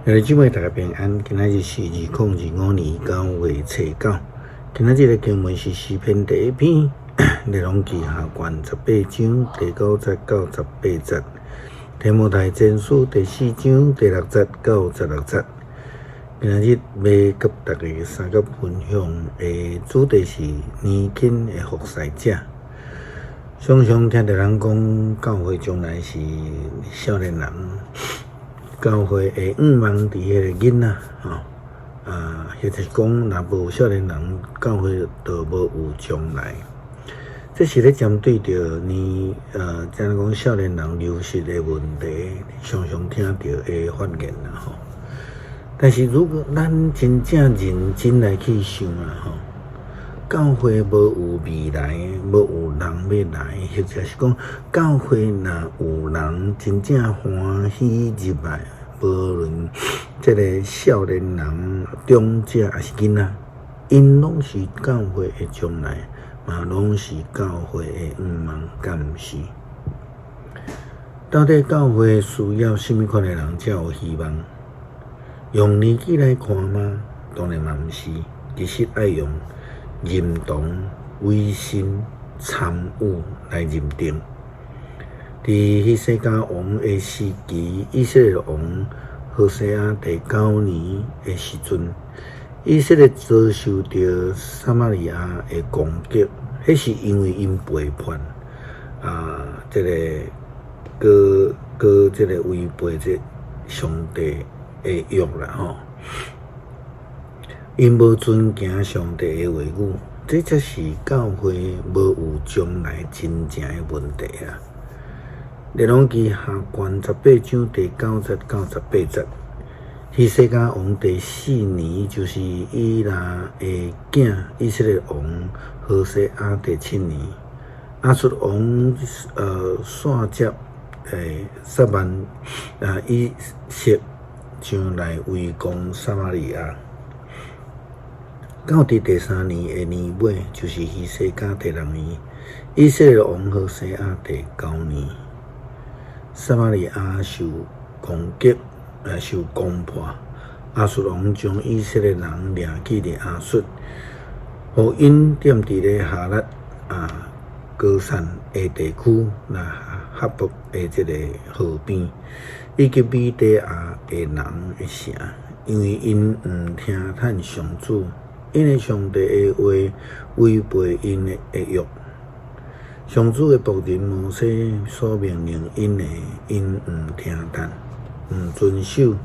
兄弟姊妹，大家平安。今仔日是2025年9月初9。今仔日的經文是詩篇第一篇，列王紀下卷十八章第九節到十八節，提摩太前書第四章第六節到十六節。今仔日欲佮大家相佮分享的主題是年輕的服侍者。常常聽著人講，教會將來是少年人。教會的向望佇彼個囡仔吼，啊，或者是講，若無少年人，教會就無有將來。這是咧針對著呢，怎樣講少年人流失的問題，常常聽著的發言啦吼。但是如果咱真正認真來去想啊吼，教會無有未來，無有人欲來，或者是講教會若有人真正歡喜入來，無論這个少年人、長者抑是囡仔，𪜶攏是教會的將來，嘛攏是教會的向望，敢毋是？到底教會需要啥物款的人才有希望？用年紀來看嗎？當然嘛毋是，其實愛用認同、委身、參與來認定。佇希西家王的時期，以色列王何西阿第九年的時陣，以色列遭受著撒瑪利亞的攻擊，彼是因為𪜶背叛啊，這个閣閣這个違背這上帝的約啦吼。𪜶無遵行上帝的話語，這才是教會無有將來真正的問題啊！列王紀下卷十八章第九節到十八節，希西家王第四年，就是以拉的囝以色列王何西阿第七年，亞述王散接撒縵啊以色上來圍攻撒瑪利亞。到佇第三年的年尾，就是希西家第六年，以色列王何西阿第九年，撒瑪利亞受攻擊，受攻破。亞述王將以色列人掠去佇亞述，予𪜶踮佇咧哈辣啊歌散的地區，那哈博的這个河邊，以及米底亞的人的城，因為𪜶毋聽趁上主𪜶的上帝的話，違背𪜶的約。上主的僕人摩西所命令𪜶的，𪜶毋聽趁，毋遵守。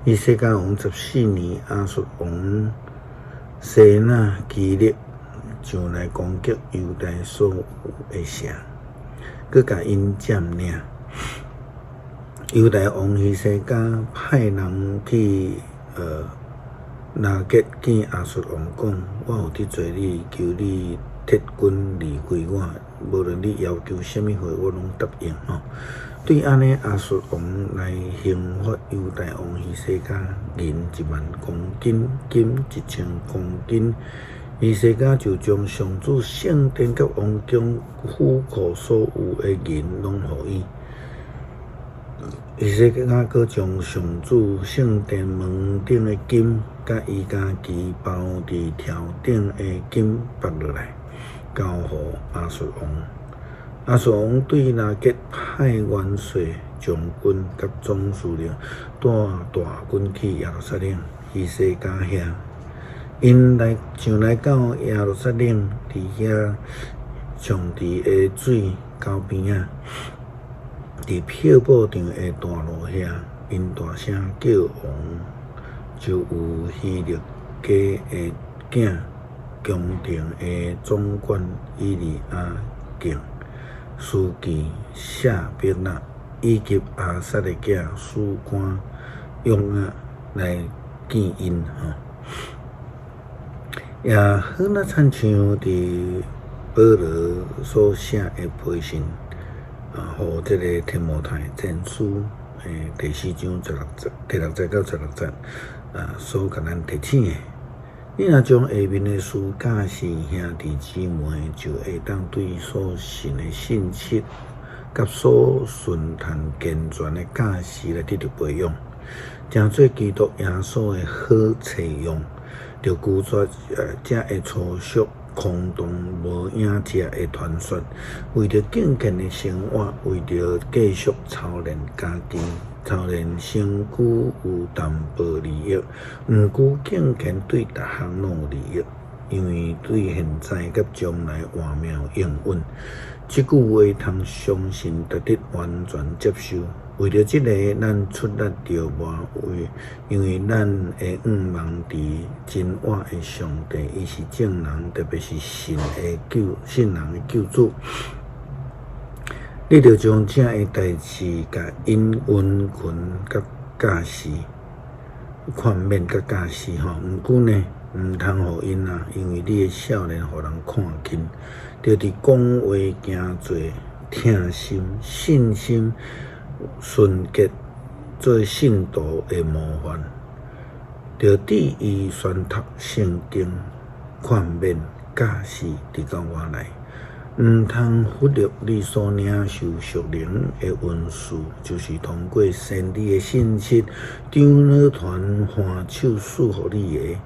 希西家王十四年，亞述王西拿基立上來攻擊猶大所有的城，閣共𪜶佔領。猶大王希西家派人去拉結見亞述王，講：我有得罪你，求你撤軍離開我，無論你要求啥物貨，我攏答應吼。對按呢，亞述王來刑罰猶大王希西家，銀1萬公斤，金1000公斤。希西家就將上主聖殿佮王宮府庫所有的銀攏予伊。希西家閣將上主聖殿門頂的金，佮伊家己包佇條頂的金拔落來，交予亞述王。亞述王對拉結派元帥、將軍佮總司令帶大軍去耶路撒冷希西家遐。𪜶來上來到耶路撒冷，佇遐長池的水溝邊仔。佇漂布場的大路遐，𪜶大聲叫王，就有希勒家的囝，宮廷的總管以利亞敬、書記舍伯那，以及亞薩的囝史官約阿來見𪜶吼。也好若親像佇保羅所寫的批信。啊，予這个提摩太前書第四章十六節、第六節到十六節啊，所共咱提醒的。你若將下面的事教示兄弟姊妹，就會當對所信的信實佮所順趁健全的教示來得著培養。成做基督耶穌的好冊用，著拒絕這个粗俗、空洞、無影跡的傳說。為著敬虔的生活，為著繼續操練家己，操練身軀有淡薄利益，毋過敬虔對逐項攏有利益，因為對現在佮將來活命有應允。這句話通相信，值得完全接受。為著這个，咱出力著無為，因為咱的向望佇真活的上帝，伊是眾人，特別是信人的救主。你著將這个代誌共𪜶溫群佮教示、勸勉佮教示吼。毋過呢，毋通予𪜶啊，因為你的少年予人看輕，著佇講話、行做、疼心、信心、純潔，做信徒的模範，著致意宣讀聖經、勸勉、教示，直到我來。毋通忽略你所領受屬靈的恩賜，就是通過先知的信息，長老團按手賜予你的。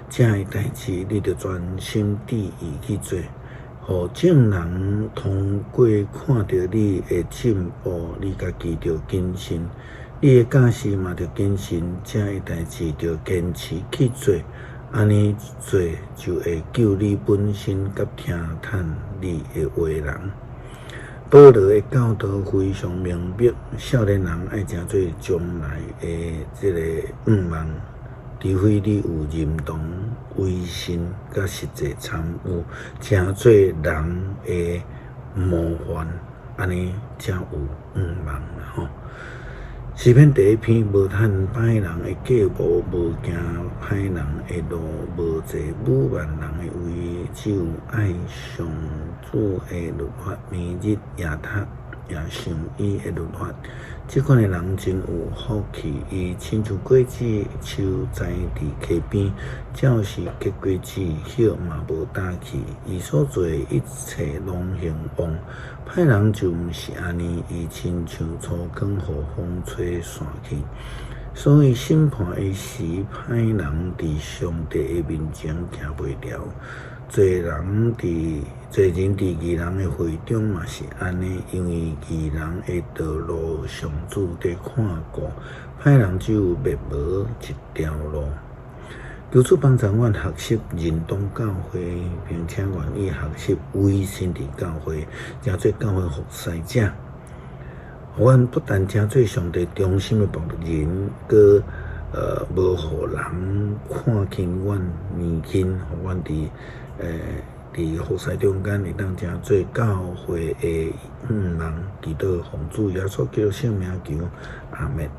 這个代誌，你著專心致意去做，予眾人通過看著你的進步，你家己著謹慎，你的教示嘛著謹慎，這个代誌著堅持去做。按呢做就會救你本身佮聽趁你的話人。保羅的教導非常明白，少年人愛成做將來的這个向望，除非你有認同、威信佮實際參與，成做人的模範，按呢才有向望啦吼。詩篇第一篇，無趁歹人的計謀，無行歹人的路，無坐侮慢人的位，只有愛上主的律法，每日也讀也想伊的律法。這款的人真有福氣，伊親像果子樹栽佇溪邊，照時結果子，葉嘛無焦去。伊所做的一切攏興旺。歹人就毋是按呢，伊親像粗糠予風吹散去。所以審判的時，歹人佇上帝的面前徛袂牢。罪人佇義人的會中嘛是按呢，因為義人的道路，上主佇看顧，歹人只有滅無一條路。求主幫助阮學習認同教會，並且願意學習委身佇教會，成做教會服侍者。予阮不但成做上帝忠心的僕人，閣無予人看輕阮年輕，予阮佇服侍中間會當成做教會的向望，祈禱奉主耶穌基督聖名求，阿們。